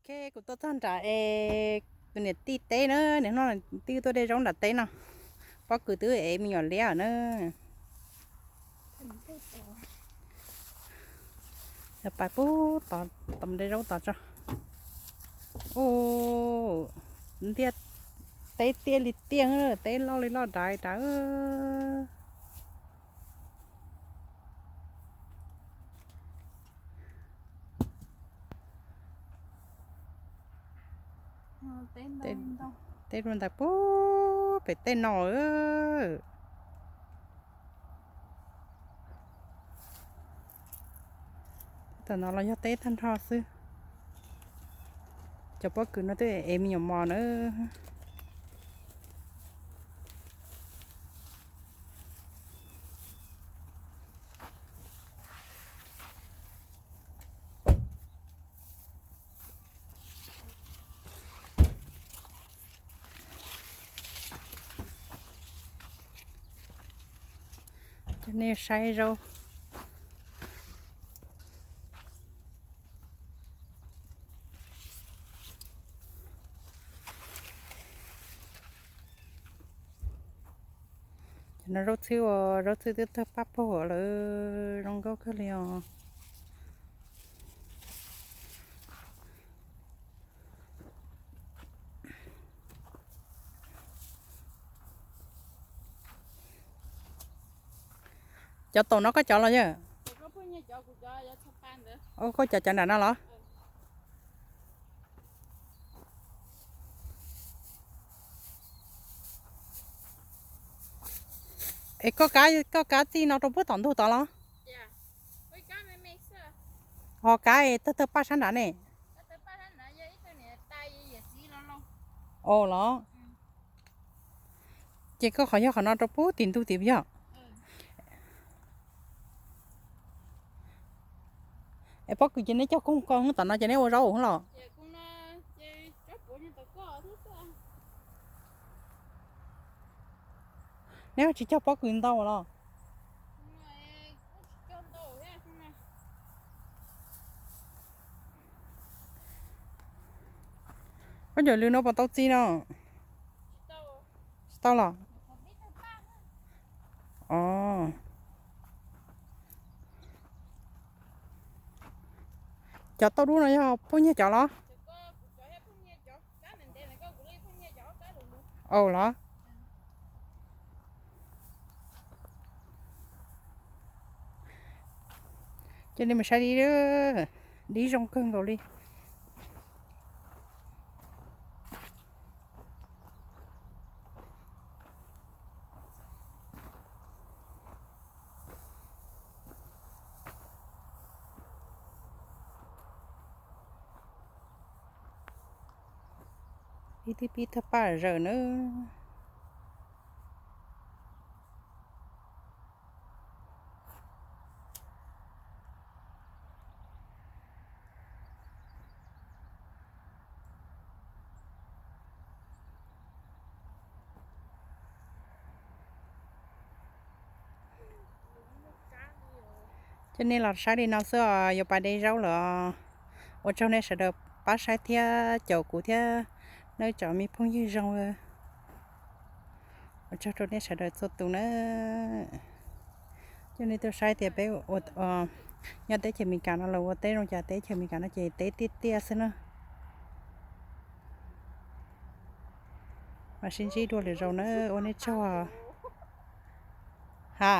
Ok, kuv tuaj txog nram es tus niam tij teb na, niam no tij tuaj de zaub nram teb no. Pob kws twb ev me nyuam liab na. Yog pais pub tom de zaub tod tso. Ua, ntiaj teb tiaj li tiaj, teb loj li loj dav dav. Teb rau ntawm pub pem tej no. Tam no los yog teb tag nrho xwb. Cov pob kws no twb ev me nyuam mos na. Cov nej saib zaub. Cov no zaub txhwb, zaub txhwb twb tawg paj pog lawm, zoo nkauj kawg li os. Cov taum no koj cov los yog? Koj cov cov nram no los? Es koj kav, koj kav txij no rau puag tom ntug tod los? Ho kav tawg tawg paj sab nrad ne? Ua los? Ces koj qhov yog qhov no rau puag tim ntug tim yog? Es pob kws ces neb cog koog ko tom no ces neb ua zaub los? Neb ho tsis cog pob kws ntau los? Koj cov lws no puas tau txi no? Tsis tau los? Os. Cov tauj dub no yog phooj nyiaj cov los? Au los. Ces nej mus saib dib, dib zoo kawg nkaus li. Ib tug pib tawg paj zawm nawb. Coj nej los saib li no xwb os, yuav pais de zaub lawm. Ua tsaug nej sawv daws pab saib thiab caum kuv thiab, nej cov me phooj ywg zoo. Ua tsaug rau nej sawv daws txhua tus na. Coj nej tuaj saib tias peb nyob teb chaws Amelikas no los ua teb zoo cas, teb chaws Amelikas no ces teb tiaj tiaj xwb na. Mam sib ntsib dua lwm zaus na, ua nej tsaug. Ha.